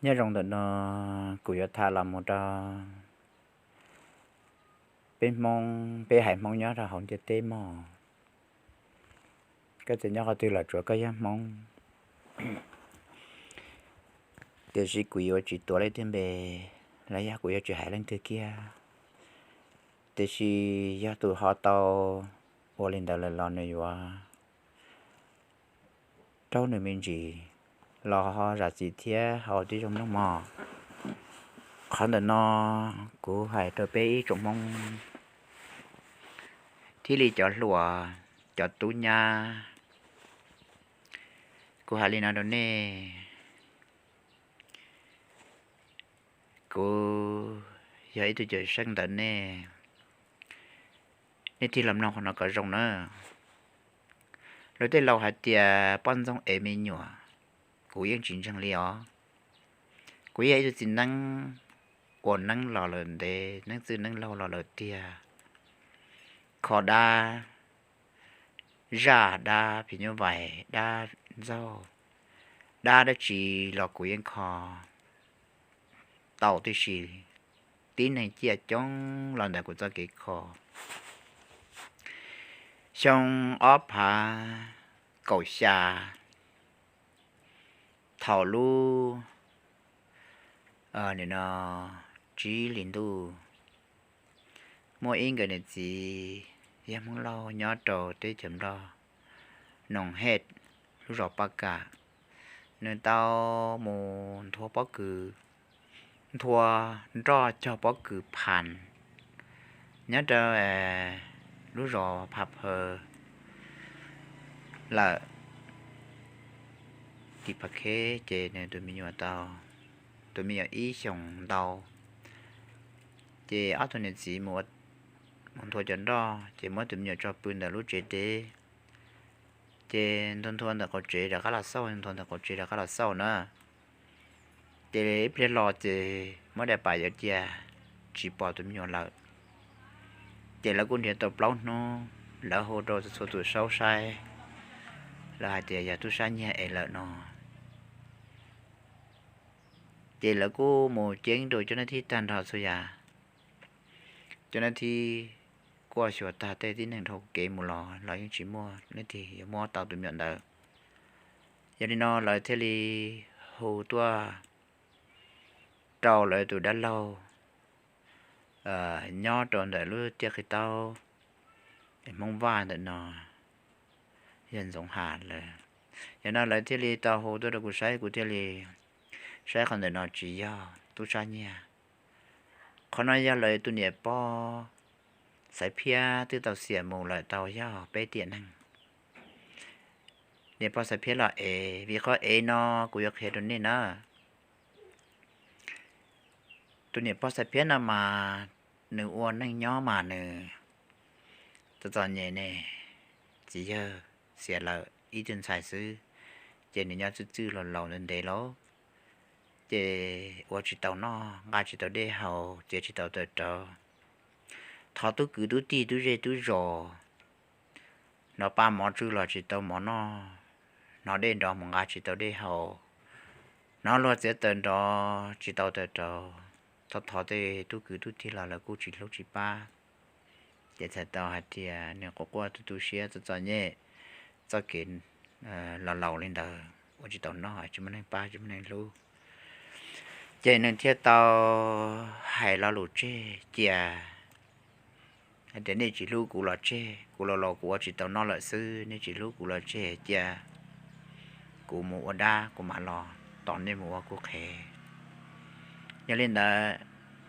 Nyob zoo ntawm no kuv yuav tham los mus rau peb Hmoob, peb haiv Hmoob nyob rau hauv ntiaj teb mog. Koj txawm nyob qhov twg los tsuav koj yog Hmoob. Tiam sis kuv yuav tsis tuav leej twg npe, los yog kuv yuav tsis hais leej twg kiag. Tiam sis yog tus ho tau ua li ntawd lawm los nws yuav raug nws me ntsis los ho zam txim thiab ho tib zoo mloog mog. Qhov ntawm no kuv hais rau peb ib tsoom Hmoob thiaj li cov hluas, cov tub nyab. Kuv hais li no rau nej, kuv yog ib tug cawm seej ntawm nej, nej thiaj los mloog qhov no kom zoo na. Lawv tej laus hais tias poj ntxoog ev me nyuam, kuv yeej tsis ntseeg li os. Kuv yog ib tug txiv neeb, ua neeb los lawm ntev, neeb txwj neeb laug los lawm tiag, kho dab, zaj dab phim nyuj vais, dab ntxaug, dab dab tsi los kuv yeej kho tau tib si. Tib neeg ciaj coob los ntawm kuv txoj kev kho. Xyoo ob phav kaum xya, thaum lub nim no tsib hlis ntuj, muaj ib nkawm niam txiv yog Hmoob Lauj nyob rau teb chaws Nplog, Noom Hej, lub zos Paj Kam. Nws tau mus nthua pob kws, nthua nroj cog pob kws phas nyob rau lub zos Pha Phaw lawm, tim Pha Kheb, ces nws tus me nyuam tau, tus me nyuam ib xyoos ntau. Ces ob tug niam txiv mus nthua cov nroj ces muab tus me nyuam tso pw ntawm lub tsev deb. Ces nthua nthua ntawm qaum tsev rov qab los xauj, nthua ntawm qaum tsev rov qab los xauj na. Ces ib pliag los ces muab daim pam yuav cia, tsis pom tus me nyuam lawm. Ces lawv kuj nrhiav tau plaub hnub, lawv hu rau txhua tus saub saib, lawv hais tias yog tub sab nyiag ev lawm no. Ces lawv kuj mus ceeb rau cov nab thib tag nrho txhua yam. Cov nab thib kuj xyuas tag tej tib neeg dhau kev mus los los yeej tsis muaj leej twg yuav muab tau tus me nyuam ntawd. Yog li no lawv thiaj li hu tuaj rau lawv tus dab laug nyob rau ntawm lub tiaj qhib taub Hmoob Vaj ntawm no, yog Ntxoov Has lawm. Yog no lawv thiaj li tau hu tuaj rau kuv saib, kuv thiaj li saib qhov ntawm no tsis yog tub sab nyiag. Qhov no yog lawv tus niam pog Xaiv Phiab twb tau xiam mus lawm tau yog peb tiam neeg. Niam pog Xaiv Phiab los ev, vim qhov ev no kuv yuav qhia rau nej na. Tus niam pog Xaiv Phiab no mas nws ua neej nyob mas nws txom txom nyem ne, txiv yawg xiam lawm ib tug ntxhais xwb, ces nws nyob txwj txwj laus laus ntev ntev lauj, ces ua tsis tau noj, nqa tsis tau dej haus, txiav tsis tau taws rauv. Thov tub kwv tub tij tub zej tub zos, hnov pa mov tsw los tsis tau mov noj, hnov dej nrov mus nqa tsis tau dej haus, hnov luag txiav taws nrov tsis tau taws rauv. Thov thov tej tub kwv tub tij los lawv kuj tsis hlub tsis pab. Ces txhais tau hais tias nws quaj quaj tu tu siab txom txom nyem, txoj kev laus laus li ntawd ua tsis tau noj, tsis muaj neeg pab tsis muaj neeg hlub. Ces nws thiaj tau hais lo lus tseg cia, hais tias nej tsis hlub kuv los tseg, kuv laus laus kuv ua tsis tau noj lawm xwb, nej tsis hlub kuv los tseg cia, kuv mus ua dab kuv mam los tos nej mus ua kuv qhev. Yog li ntawd,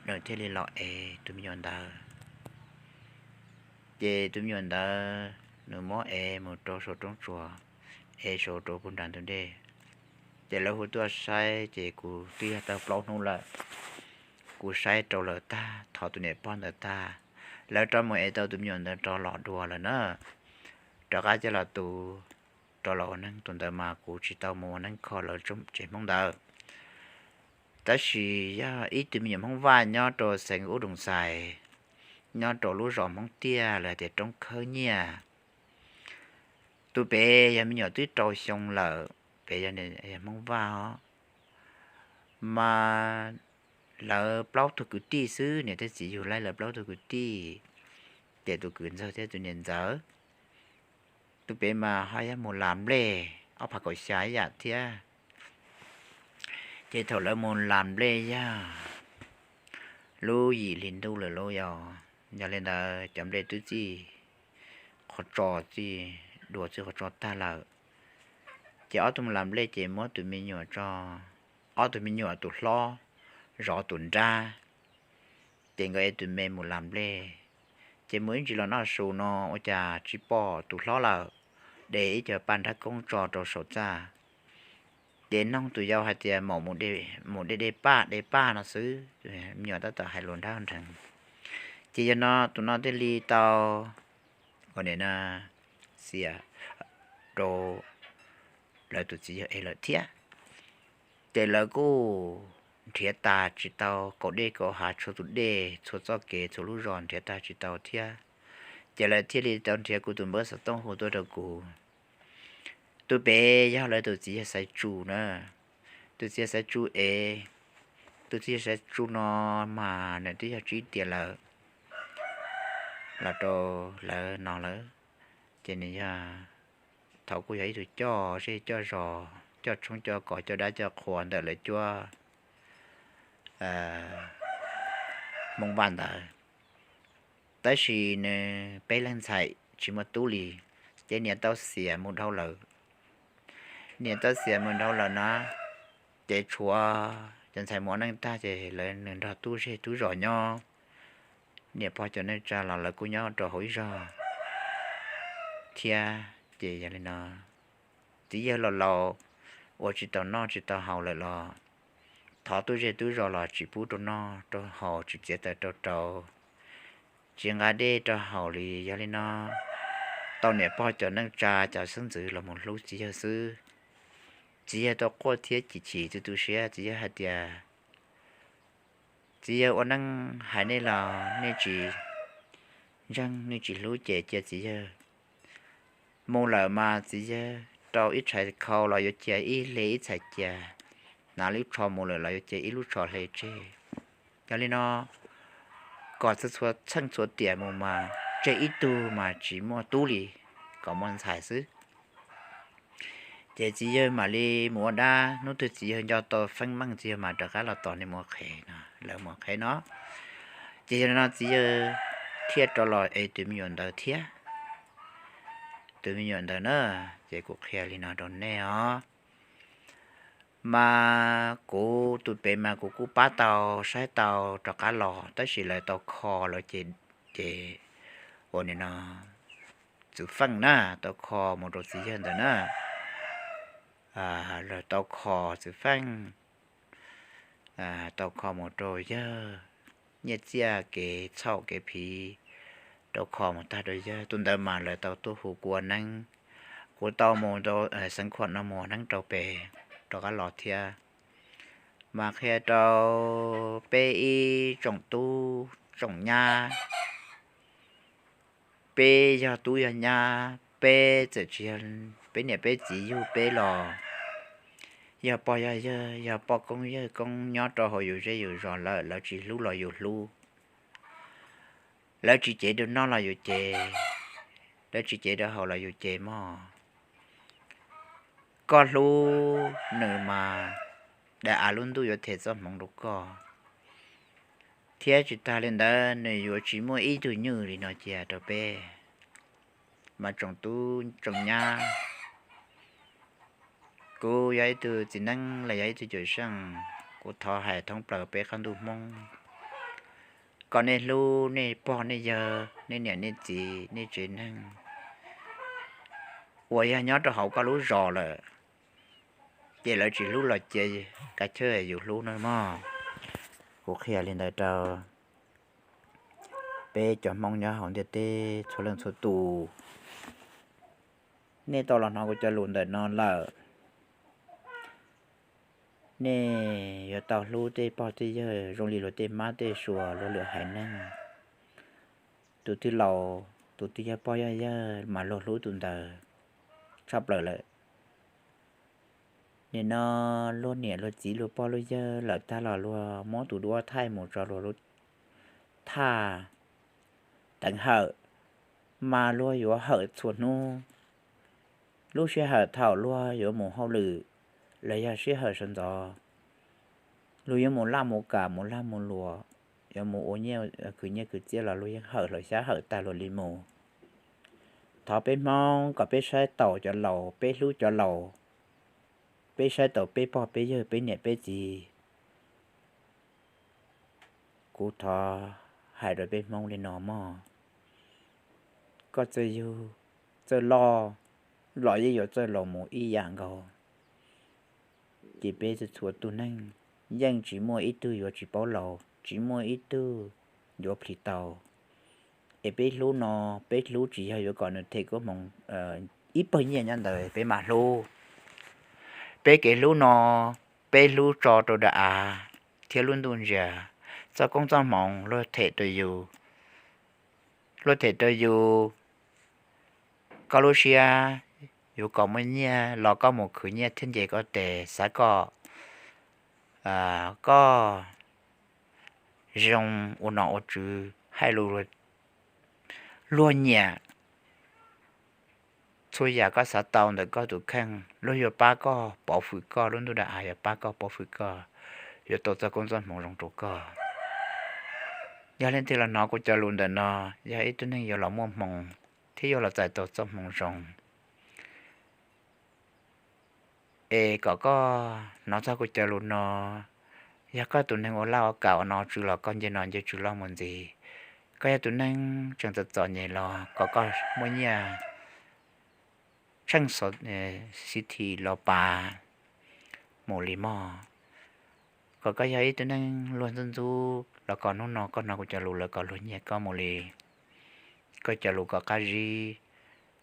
nws thiaj li los ev tus me nyuam ntawd. Ces tus me nyuam ntawd nws muab ev mus rau saum roob tsuas, ev saum rau puag nram ntug dej. Ces lawv hu tuaj saib ces kuv twb yog tau plaub hnub lawm. Kuv saib rau lawv tag, thov tus niam pog ntawd tag, lawv rov mus ev tau tus me nyuam ntawd rov los dua lawm na. Rov qab coj los tu, rov los ua neeg. Tus ntawd mas kuv tsis tau mus ua neeg kho lawv tsev Hmoob ntawd. Tab sis yog ib tug me nyuam Hmoob Vaj nyob rau xeev Ub Doos Xais, nyob rau lub zos Hmoob Tiaj lawv hais tias Roob Khawb Nyiaj. Tus pem yog me nyuam twb rau xyoo lawm, pem yog Hmoob Vaj os. Mas lawv plaub tug kwv tij xwb, niam thiab txiv yug laij lawv plaub tug kwv tij, ces tus kwv ntxawg thiab tus niam ntxawm. Tus pem mas ho yog mus las nplej ob phav kaum xya ib yam thiab. Ces thaum lawv mus las nplej yog lub yim hli ntuj lawm lauj, yog li ntawd cov nplej twb txij qhov tso, txij duav txij qhov tso tag lawm. Ces ob tug mus las nplej ces muab tus me nyuam tso, ob tug me nyuam tus hlob zov tus nrab, ces nkawd ev tus me mus las nplej. Ces mus ib ntsis los noj su no ua cas tsis pom tus hlob lawm, de ib co paj nrab koob tso rau saum txaj. Ces noog tus yau hais tias, mus de de paj de paj no xwb, me nyuam tab tom hais lus nrab nrees. Ces yog no tus no thiaj li tau ua nim no xiam rau lawv tus txiv yawg ev lawm thiab. Ces lawv kuj nrhiav tas tsis tau, kaum dej kaum hav txhua tus dej txhua txoj kev txhua lub zos nrhiav tas tsis tau thiab. Ces lawv thiaj li tau nrhiav kuv tus npawb xov tooj hu tuaj rau kuv. Tus pem yog lawv tus txiv yawg Xaiv Tsu na. Tus txiv yawg Xaiv Tsu es, tus txiv yawg Xaiv Tsu no mas nws twb yog tsib tiam lawm, los rau lawv no lawm. Ces nws yog, thaum kuj yog ib tug coj zej coj zos, coj tshoob coj kos coj dab coj qhua ntawm lawv cuab Hmoob Vaj ntawd. Tab sis nws peb leeg ntxhais tsis muaj tub li, ces niam tau xiam mus dhau lawm. Niam tau xiam mus dhau lawm na, ces tshuav cov ntxhais mus ua neej tag ces lawv nws nrog tub zej tub zos nyob, niam pog cov neej tsa los lawv kuj nyob rau hauv ib zog thiab. Ces yog li no, txiv yawg los laus ua tsis tau noj tsis tau haus lawm los thov tub zej tub zos los tsis pub rau noj rau haus, tsis txiav taws rau rau, tsis nqa dej rau haus li. Yog li no, tau niam pog cov neej tsa cov xeeb ntxwv los mus hlub txiv yawg xwb. Txiv yawg tau quaj thiab chim chim tu tu siab, txiv yawg hais tias, txiv yawg ua neej hais nej los nej tsis ntseeg nej tsis hlub ces cia txiv yawg mus lawm mas txiv yawg rau ib txhais khau los yuav cia ib hle ib txhais cia, hnav lub tsho mus lawm los yuav cia ib lub tsho hle tseg. Yog li no, kom txhua txheej txhua tiam mus mas tseg ib tug mas tsis muaj tub li, kom muaj ntxhais xwb. Ces txiv yawg mam li mus ua dab, hnub twg txiv yawg nco tau feeb meej txiv yawg mam rov qab los tos nws mus qhev no, lawv mus qhev no. Ces yog li no txiv yawg thiaj rov los ev tus me nyuam ntawd thiab. Tus me nyuam ntawd na, ces kuv qhia li no rau nej os. Mas kuv tus pem mas kuv kuj pab tau saib tau rov qab los, tab sis lawv tau kho lawv ces, ces ua nim no txwv feej na, tau kho mus rau txiv yawg ntawd na. Lawv tau kho txwv feej, tau kho mus rau yawg, nyiaj txiaj kev txhaum kev phiv, tau kho mus tag rau yawg. Tus ntawd mas lawv tau tuaj hu kuv ua neeb, kuv tau mus rau xeev khuam no mus ua neeb rau pem, rov qab los thiab. Mas qhia rau peb ib tsoom tub tsoom nyab, peb yog tub yog nyab, peb txawm tsis yog peb niam peb txiv yug peb los, yog pog yog yawg, yog poj koob yawg koob nyob rau hauv yus zej yus zos lawm, lawv tsis hlub los yus hlub, lawv tsis cev rau noj los yus cev, lawv tsis cev rau haus los yus cev mog. Koj hlub nws mas daim av lub ntuj yuav them txoj hmoov rau koj, thiab tsis tas li ntawd nws yuav tsis muaj ib tug nywj li no cia rau peb. Mas tsoom tub tsoom nyab, kuv yog ib tug txiv neeb los yog ib tug cuam seej, kuv thov hais thoob plaws peb qab ntuj Hmoob, kom nej hlub nej pog nej yawg, nej niam nej txiv, nej tsev neeg uas yog nyob rau hauv koj lub zos lawm, ces lawv tsis hlub los cia kav chawj yus hlub nawb mog. Kuv qhia li ntawd rau peb cov Hmoob nyob hauv ntiaj teb txhua leej txhua tus. Nej tau los hnov kuv cov lus ntawm no lawm, nej yuav tau hlub tej pog tej yawg zoo li luag tej mab tej suav luag lwm haiv neeg. Tus twg laus, tus twg yog pog yog yawg mas luag hlub tus ntawd tshaj plaws lawm. Nim no luag niam luag txiv luag pog luag yawg lawm tag los luag muab tus duab thaij mus tso luag lub thaj teev hawm, mas luag yuav hawm txhua hnub. Lub sij hawm thaum luag yuav mus hauj lwm los yog sij hawm sawv ntxov, luag yuav mus laj mus kam mus lag mus luam, yuav mus ua nyiaj khwv nyiaj khwv txiaj los luag yeej hawm hlawv xyab hawm tag luag li mus. Thov peb Hmoob kom peb saib taus cov laus, peb hlub cov laus, peb saib taus peb pog peb yawg peb niam peb txiv. Kuv thov hais rau peb Hmoob li no mog, koj txawj yug txawj loj los yeej yuav txawj laus mus ib yam nkaus. Ces peb txhua txhua tus neeg yeej tsis muaj ib tug yuav tsis paub laus, tsis muaj ib tug yuav plhis tau. Es peb hlub no, peb hlub tsis yog yuav kom nws them koob hmoov ib pawg nyiaj nyob ntawd peb mam hlub. Peb kev hlub no, peb hlub tso rau dav av thiab lub ntuj ntsia, txoj koob txoj hmoov luag them rau yus, luag them rau yus, koj lub siab yuav kom muaj nyiaj los koj mus khwv nyiaj thiab nce koj tes xav kom koj zoo ua nom ua tswv hais lus. Luag nyiam txhua yam koj xav tau ntawm koj tus kheej, luag yuav pab koj pov hwm koj, lub ntuj dav av yuav pab koj pov hwm koj, yuav tau txoj koob txoj hmoov zoo rau koj. Yog leej twg los hnov kuv cov lus ntawm no, yog ib tug neeg yuav los muaj hmoo thiab yuav los txais tau txoj hmoov zoo. Es kom koj hnov txog kuv cov lus no, yog koj tus neeg ua laj ua kam ua nom tswv los koj nce nom nce tswv los mus ntxiv. Koj yog tus neeg tseem txom txom nyem los kom koj muaj nyiaj tsheej xov, xib thim los pav mus li mog. Kom koj yog ib tug neeg luag ntxub ntxub los kom hnub no koj hnov kuv cov lus lawv kom luag nyiam koj mus li. Koj cov lus kom qab zib,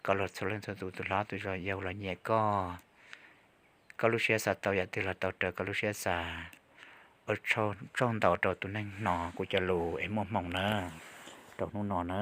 kom luag txhua leej txhua tus tus hlob tus yau los nyiam koj. Koj lub siab xav tau yam twg los tau raws koj lub siab xav. Ua tsaug ntau rau tus neeg hnov kuv cov lus es muaj hmoo na, rau hnub no na.